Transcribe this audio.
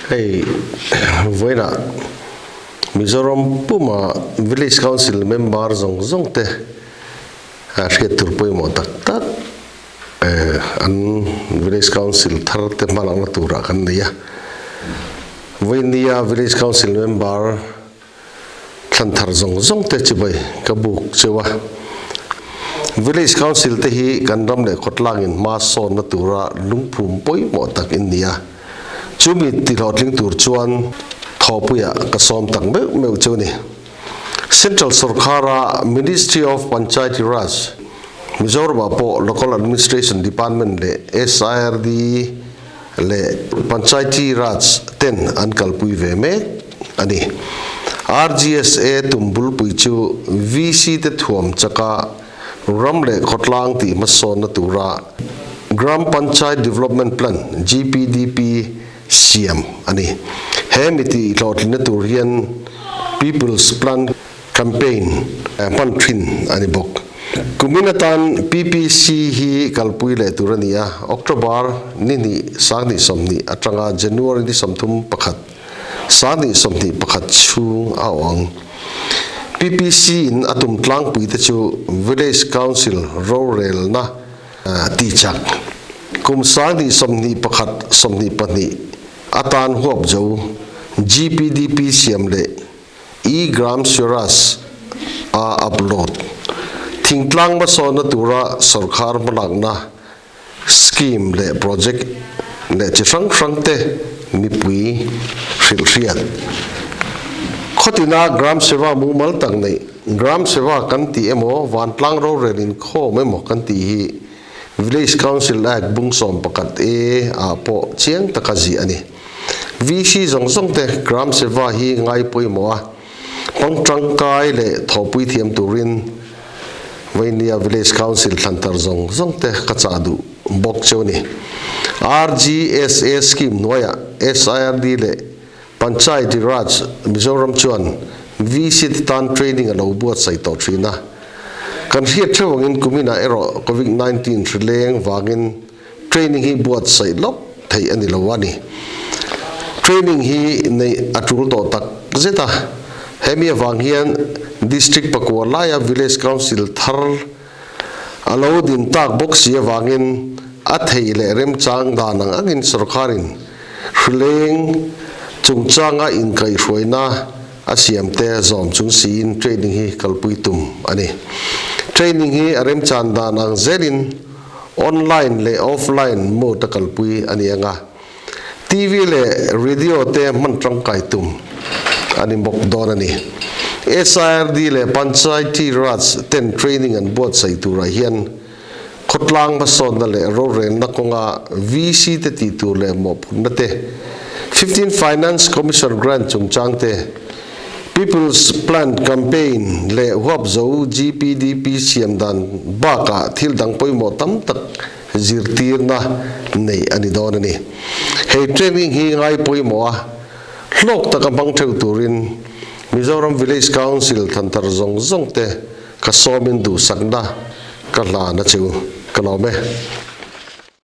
Hei vawiinah Mizoram puma Village Council member zawng zawng te hriat tur pawimawh tak tak an Village Council thar te hmalakna turah kan nei a. Vawinia Village Council member Thlan thar zawng zawng te chibai ka buk cheu a. Village Council te hi kan ram leh khawtlangin hma sawnna tura lungphum pawimawh tak in ni a. Chumi tihlawhtling tur chuan thawhpuiah ka sawm tak meuh meuh cheu ni. Central sorkara Ministry of Panchayati Raj, Mizoramah pawh Local Administration Department leh SIRD leh Panchayati Raj ten an kalpui ve mek a ni. RGSA tum bulpui chu VC te thuam chaka ram leh khawtlang tih hmasawnna tura Gram Panchayat Development Plan, GPDP, siam a ni. He mi tih hlawhtlinna tur hian People's Plan Campaign hman thin a ni bawk. Kumin atan PPC hi kalpui leh tur a ni a, October ni hnih sanghnih 20 atanga January ni 31, 2021 chhung a awh ang. PPC in a tum tlangpui te chu Village Council rorelna tihchak kum 2021, 22 atan huap zo GPDP siam leh E-Gram Swaraj a upload. Thingtlang hmasawnna tura sorkar hmalakna scheme leh project leh chi hrang hrang te mipui hrilh hriat. Khawtina Gram Seva mumal tak neih, Gram Seva kan tih emaw vantlang rorel inkhawm emaw kan tih hi Village Council Act bung 11 A ah pawh chiang taka zih a ni. VC zawng zawng te Gram Seva hi ngai pawimawh a, hmang tangkai leh thawhpui thiam turin Vainia Village Council thlantar zawng zawng te ka chah duh bawk cheu a ni. RGSA scheme hnuaiah SIRD leh Panchayati Raj Mizoram chuan VC te tan training a lo buatsaih tawh thin a. Kan hriat theuh angin kuminah erawh Covid 19 hri leng vangin training hi buatsaih lawk theih a ni lo a ni. Training hi neih a tul tawh tak zet a. Hemi avang hian District pakua laia Village Council thar a lo din tak bawk si avangin a thei leh remchang dan ang angin sorkarin Hrileng chungchanga inkaihhruaina a siamte zawm chung siin training hi kalpui tum a ni. Training hi a remchan dan ang zelin online leh offline mode a kalpui a ni ang a, TV leh radio te hman tangkai tum a ni bawk dawn a ni. SIRD leh Panchayati Raj ten training an buatsaih turah hian Khawtlang hmasawnna leh rorelna kawnga VC te tih tur leh mawhphurhna te, 15 Finance Commission Grant chungchang te, People's Plan Campaign leh huapzo GPDP siam dan bakah thil dang pawimawh tam tak zirtirna neih a ni dawn a ni. Hei training hi ngai pawimawh a, hlawk taka hmang theuh turin Mizoram Village Council thanthar zawng zawng te Ka sawmin duhsakna ka hlan a chu ka lawm e.